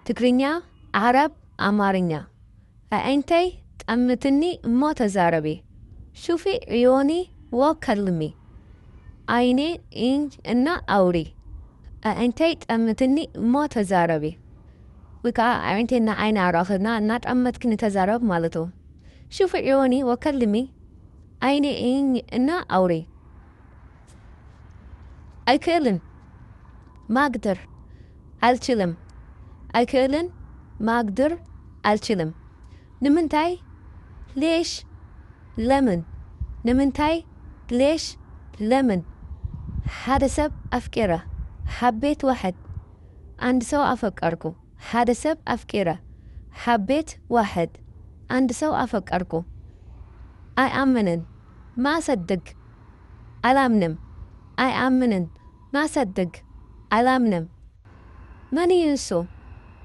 ትግርኛ፣ ዓረብ፣ ኣማርኛ። ኣዒንተይ ጠምትኒ እሞ ተዛረቢ። ሹፊ ዕዮኒ ወከልሚ። ዓይኔ ኢኝ እና ኣውሪ። ኣዒንተይ ጠምትኒ እሞ ተዛረቢ። ወይ ከዓ ኣዒንተይ እና ዓይኒ ኣራኽብና እናጠመትክኒ ተዛረብ ማለት እዩ። ሹፊ ዕዮኒ ወከልሚ። ዓይኔ ኢኝ እና ኣውሪ። ኣይክእልን። ማግድር። ኣልችልም። ኣይክእልን። ማግድር። ኣልችልም። ንምንታይ? ሌሽ። ለምን? ንምንታይ? ሌሽ። ለምን? ሓደ ሰብ ኣፍቂረ። ሓቤት ዋሕድ። አንድ ሰው አፈቀርኩ። ሓደ ሰብ ኣፍቂረ። ሓቤት ዋሕድ። አንድ ሰው አፈቀርኩ። ኣይኣምንን። ማሰድግ። ኣላምንም። ኣይኣምንን። ማሰድግ። ኣላምንም። መን እዩ ንሱ?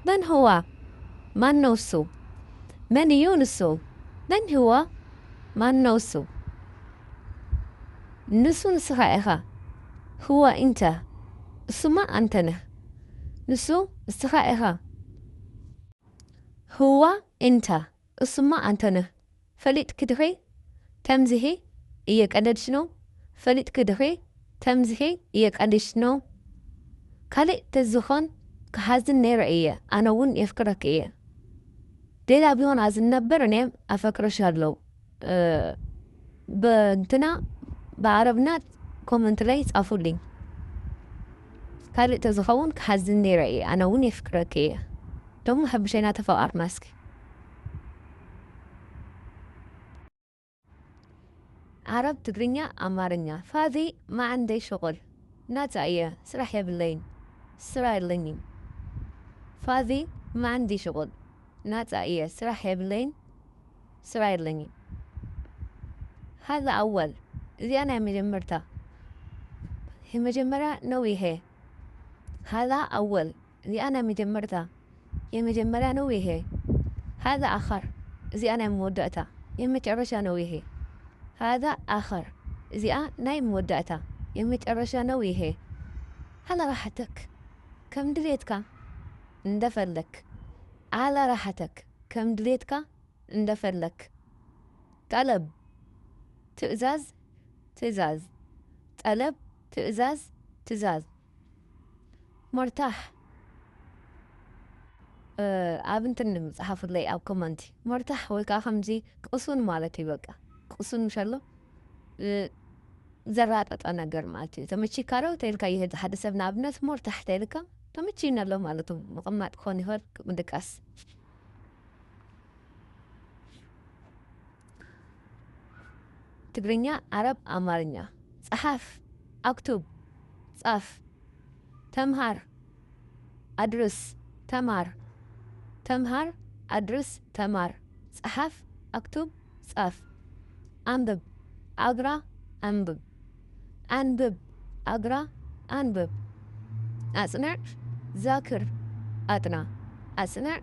መን ህዋ? ማን ነው እሱ? መን እዩ ንሱ? መን ህዋ? ማን ነው እሱ? ንሱ ንስኻ ኢኻ። ህዋ ኢንተ። እሱማ ኣንተ ነህ። ንሱ ንስኻ ኢኻ። ህዋ ኢንተ። እሱማ ኣንተ ነህ። ፈሊጥኪ ድኺ? ተምዝሂ እየቀለድሽ ነው። ፈሊጥኪ ድኺ? ተምዝሂ እየቀልድሽ ነው። ካልእ ተዝኾን ክሓዝን ነይረ እየ። ኣነ እውን የፍቅረኪ እየ። ሌላ ቢሆን ኣዝን ነበር እኔም ኣፈቅርሻለሁ። እ፣ በእንትና በአረብና ኮመንት ላይ ጻፉልኝ። ካልእ ተዝኸውን ክሓዝን ነይረ እየ። ኣነ እውን የፍቅረኪ እየ። ደሞ ሕብሸይና ተፈቃርና እስኪ። ዓረብ፣ ትግርኛ፣ ኣማርኛ። ፋዚ ማዕንደይ ሽቁል ናጻ እየ፣ ስራሕ የብለይን፣ ስራ የለኝም። ፋዚ ማዕንዲ ሽቁል ናጻ እየ፣ ስራሕ የብለይን፣ ስራ የለኝም። ሃዛ ኣወል፣ እዚኣ ናይ መጀመርታ፣ የመጀመርያ ነው ይሄ። ሃዛ ኣወል፣ እዚኣ ናይ መጀመርታ፣ የመጀመርያ ነው ይሄ። ሃዛ ኣኸር፣ እዚኣ ናይ መወዳእታ፣ የመጨረሻ ነው ይሄ። ሃዛ ኣኸር፣ እዚኣ ናይ መወዳእታ፣ የመጨረሻ ነው ይሄ። ሃላ ራሕተክ፣ ከም ድሌትካ፣ እንደፈለክ። ዓላ ራሕተክ፣ ከም ድሌትካ፣ እንደፈለክ። ጠለብ፣ ትእዛዝ፣ ትእዛዝ። ጠለብ፣ ትእዛዝ፣ ትእዛዝ። መርታሕ፣ እ፣ ኣብ እንትን ጸሓፉለይ ኣብ ኮመንቲ። መርታሕ ወይ ከዓ ከምዚ ቅሱን ማለት እዩ በቃ። ቅሱን ምሽ ኣሎ፣ እ፣ ዘራጠጠ ነገር ማለት እዩ። ተመቺካ ዶ ተይልካ ይሄድ ሓደ ሰብ ንኣብነት መርታሕ ተይልካ ተመቺና ኣሎ ማለት እዩ። ምቕማጥ ክኾን ይኽእል፣ ምድቃስ። ትግርኛ፣ ዓረብ፣ ኣማርኛ። ጸሓፍ፣ ኣክቱብ፣ ጻፍ። ተምሃር፣ ኣድርስ፣ ተማር። ተምሃር፣ ኣድርስ፣ ተማር። ጸሓፍ፣ ኣክቱብ፣ ጻፍ። ኣንብብ፣ ኣግራ፣ ኣንብብ። ኣንብብ፣ ኣግራ፣ ኣንብብ። ኣጽንዕ፣ ዛክር፣ ኣጥና። ኣጽንዕ፣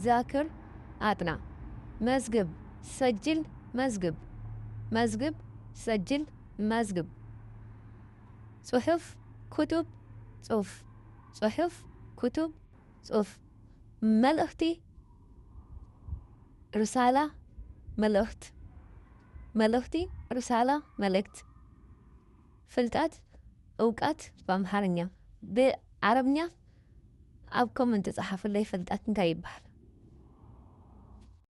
ዛክር፣ ኣጥና። መዝግብ፣ ሰጅል፣ መዝግብ። መዝግብ፣ ሰጅል፣ መዝግብ። ጽሑፍ፣ ክቱብ፣ ጽሑፍ። ጽሑፍ፣ ክቱብ፣ ጽሑፍ። መልእኽቲ፣ ርሳላ፣ መልእኽት። መልእኽቲ፣ ርሳላ፣ መልእክት። ፍልጠት፣ እውቀት ብኣምሓርኛ። ብዓረብኛ ኣብ ኮመንት ጸሓፉለይ፣ ፍልጠት እንታይ ይበሃል?